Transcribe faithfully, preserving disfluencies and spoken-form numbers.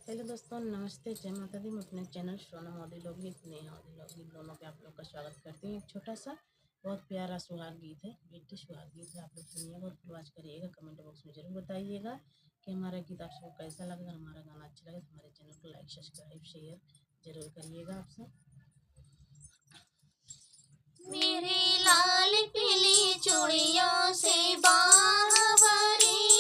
हेलो दोस्तों, नमस्ते, जय माता दी। मैं अपने चैनल सोनम ऑडियो लोकगीत, नेहा ऑडियो लोकगीत दोनों पे आप लोग का स्वागत करती हूँ। एक छोटा सा बहुत प्यारा सुहाग गीत है, बेटी सुहाग गीत है, आप लोग सुनिएगा और फॉलो करिएगा। कमेंट बॉक्स में जरूर बताइएगा कि हमारा गीत आप सबको कैसा लगा। अगर हमारा गाना अच्छा लगे तो हमारे चैनल को लाइक, सब्सक्राइब, शेयर जरूर करिएगा आप सब। मेरी लाल पीली चूड़ियों से बावरी